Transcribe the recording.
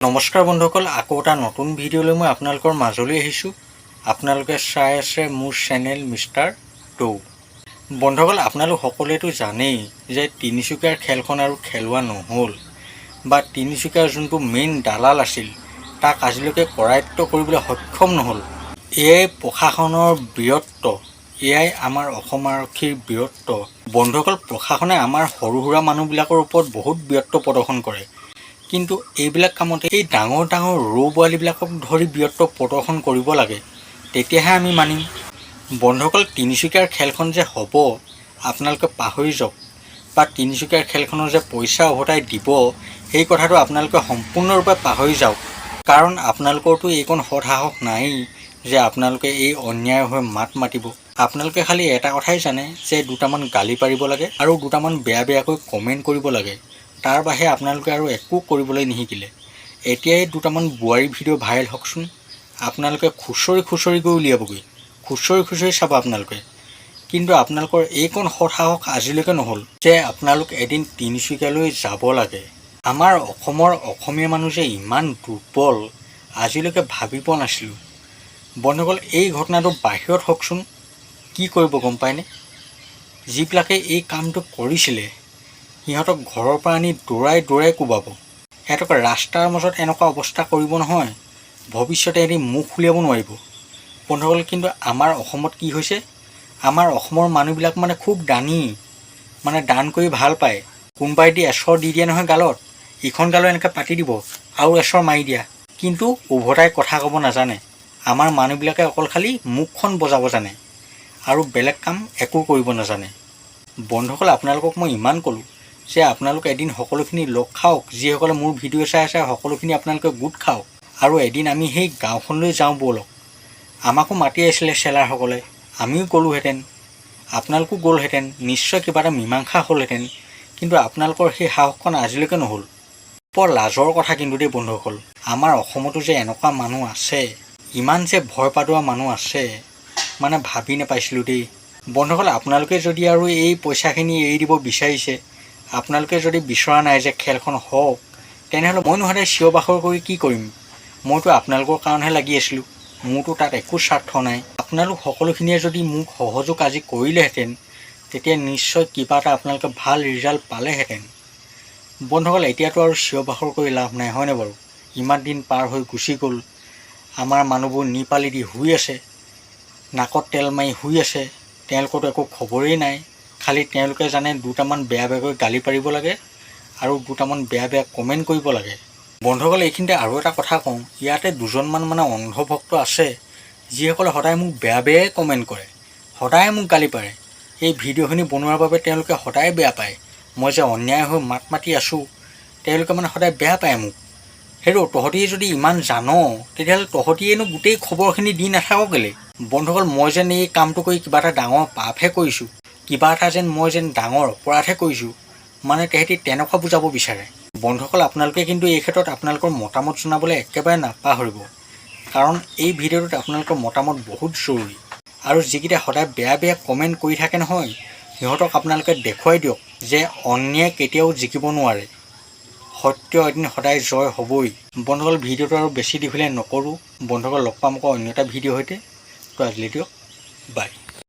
নমস্কাৰ বন্ধুসকল, আকৌ এটা নতুন ভিডিঅ'লৈ মই আপোনালোকৰ মাজলৈ আহিছোঁ। আপোনালোকে চাই আছে মোৰ চেনেল মিষ্টাৰ টৌ। বন্ধুসকল, আপোনালোক সকলোৱেতো জানেই যে তিনিচুকীয়াৰ খেলখন আৰু খেলোৱা নহ'ল বা তিনিচুকীয়াৰ যোনটো মেইন দালাল আছিল, তাক আজিলৈকে কৰায়ত্ব কৰিবলৈ সক্ষম নহ'ল। এয়াই প্ৰশাসনৰ বীৰত্ব, এয়াই আমাৰ অসম আৰক্ষীৰ বীৰত্ব। বন্ধুসকল, প্ৰশাসনে আমাৰ সৰু সুৰা মানুহবিলাকৰ ওপৰত বহুত বীৰত্ব প্ৰদৰ্শন কৰে, কিন্তু এইবিলাক কামতে এই ডাঙৰ ডাঙৰ ৰৌ পোৱালিবিলাকক ধৰি বীৰত্ব প্ৰদৰ্শন কৰিব লাগে, তেতিয়াহে আমি মানিম। বন্ধুসকল, তিনিচুকীয়াৰ খেলখন যে হ'ব আপোনালোকে পাহৰি যাওক বা তিনিচুকীয়াৰ খেলখনৰ যে পইচা উভতাই দিব, সেই কথাটো আপোনালোকে সম্পূৰ্ণৰূপে পাহৰি যাওক। কাৰণ আপোনালোকৰতো এইকণ সৎ সাহস নায়েই যে আপোনালোকে এই অন্যায় হৈ মাত মাতিব। আপোনালোকে খালি এটা কথাই জানে যে দুটামান গালি পাৰিব লাগে আৰু দুটামান বেয়া বেয়াকৈ কমেণ্ট কৰিব লাগে। তাৰ বাহিৰে আপোনালোকে আৰু একো কৰিবলৈ নিশিকিলে। এতিয়াই দুটামান বোৱাৰী ভিডিঅ' ভাইৰেল হওকচোন, আপোনালোকে খুচৰি খুচৰি গৈ উলিয়াবগৈ, খুচৰি খুচৰি চাব আপোনালোকে। কিন্তু আপোনালোকৰ এইকণ সৎ সাহস আজিলৈকে নহ'ল যে আপোনালোক এদিন তিনিচুকীয়ালৈ যাব লাগে। আমাৰ অসমৰ অসমীয়া মানুহ যে ইমান দুৰ্বল, আজিলৈকে ভাবি পোৱা নাছিলোঁ। বন্ধুসকল, এই ঘটনাটো বাহিৰত হওকচোন, কি কৰিব গম পায়নে? যিবিলাকে এই কামটো কৰিছিলে, সিহঁতক ঘৰৰ পৰা আনি দৌৰাই দৌৰাই কোবাব। সিহঁতক ৰাস্তাৰ মাজত এনেকুৱা অৱস্থা কৰিব নহয়, ভৱিষ্যতে এদিন মুখ উলিয়াব নোৱাৰিব। বন্ধুসকল, কিন্তু আমাৰ অসমত কি হৈছে? আমাৰ অসমৰ মানুহবিলাক মানে খুব দানী, মানে দান কৰি ভাল পায়। কোনোবাই দি এচৰ দি দিয়ে নহয় গালত, ইখন গালত এনেকৈ পাতি দিব আৰু এচৰ মাৰি দিয়া, কিন্তু উভতাই কথা ক'ব নাজানে। আমাৰ মানুহবিলাকে অকল খালি মুখখন বজাব জানে আৰু বেলেগ কাম একো কৰিব নাজানে। বন্ধুসকল, আপোনালোকক মই ইমান ক'লোঁ যে আপোনালোক এদিন সকলোখিনি লগ খাওক। যিসকলে মোৰ ভিডিঅ' চাই আছে, সকলোখিনি আপোনালোকে গোট খাওক আৰু এদিন আমি সেই গাঁওখনলৈ যাওঁ ব'লক। আমাকো মাতি আছিলে চেলাৰসকলে, আমিও গ'লোহেঁতেন, আপোনালোকো গ'লহেঁতেন, নিশ্চয় কিবা এটা মীমাংসা হ'লহেঁতেন। কিন্তু আপোনালোকৰ সেই সাহসকণ আজিলৈকে নহ'ল। বৰ লাজৰ কথা কিন্তু দেই বন্ধুসকল, আমাৰ অসমতো যে এনেকুৱা মানুহ আছে, ইমান যে ভয় পাদোৱা মানুহ আছে, মানে ভাবি নাপাইছিলোঁ দেই। বন্ধুসকল, আপোনালোকে যদি আৰু এই পইচাখিনি এৰি দিব বিচাৰিছে, আপোনালোকে যদি বিচৰা নাই যে খেলখন হওক, তেনেহ'লে মইনো সদায় চিঞৰ বাখৰ কৰি কি কৰিম? মইতো আপোনালোকৰ কাৰণেহে লাগি আছিলোঁ, মোৰতো তাত একো স্বাৰ্থ নাই। আপোনালোক সকলোখিনিয়ে যদি মোক সহযোগ আজি কৰিলেহেঁতেন, তেতিয়া নিশ্চয় কিবা এটা আপোনালোকে ভাল ৰিজাল্ট পালেহেঁতেন। বন্ধুসকল, এতিয়াতো আৰু চিঞৰ বাখৰ কৰি লাভ নাই, হয়নে বাৰু? ইমান দিন পাৰ হৈ গুচি গ'ল। আমাৰ মানুহবোৰ নিপালি দি শুই আছে, নাকত তেল মাৰি শুই আছে। তেওঁলোকৰতো একো খবৰেই নাই। খালি তেওঁলোকে জানে দুটামান বেয়া বেয়াকৈ গালি পাৰিব লাগে আৰু দুটামান বেয়া বেয়া কমেণ্ট কৰিব লাগে। বন্ধুসকল, এইখিনিতে আৰু এটা কথা কওঁ। ইয়াতে দুজনমান মানে অন্ধভক্ত আছে, যিসকলে সদায় মোক বেয়া বেয়াই কমেণ্ট কৰে, সদায় মোক গালি পাৰে। এই ভিডিঅ'খিনি বনোৱাৰ বাবে তেওঁলোকে সদায় বেয়া পায়। মই যে অন্যায় হৈ মাত মাতি আছোঁ, তেওঁলোকে মানে সদায় বেয়া পায় মোক। হেৰৌ, তহঁতি যদি ইমান জান, তেতিয়াহ'লে তহঁতিয়েনো গোটেই খবৰখিনি দি নাথাক কেলৈ? বন্ধুসকল, মই যেন এই কামটো কৰি কিবা এটা ডাঙৰ পাপহে কৰিছোঁ, কিবা এটা যেন মই যেন ডাঙৰ অপৰাধহে কৰিছোঁ, মানে তেহেঁতি তেনেকুৱা বুজাব বিচাৰে। বন্ধুসকল, আপোনালোকে কিন্তু এই ক্ষেত্ৰত আপোনালোকৰ মতামত জনাবলৈ একেবাৰে নাপাহৰিব, কাৰণ এই ভিডিঅ'টোত আপোনালোকৰ মতামত বহুত জৰুৰী। আৰু যিকেইটা সদায় বেয়া বেয়া কমেণ্ট কৰি থাকে নহয়, সিহঁতক আপোনালোকে দেখুৱাই দিয়ক যে অন্যায় কেতিয়াও জিকিব নোৱাৰে, সত্য এদিন সদায় জয় হ'বই। বন্ধুসকল, ভিডিঅ'টো আৰু বেছি দীঘলীয়া নকৰোঁ। বন্ধুসকল, লগ পাম আকৌ অন্য এটা ভিডিঅ'ৰ সৈতে। তো আজিলৈ দিয়ক, বাই।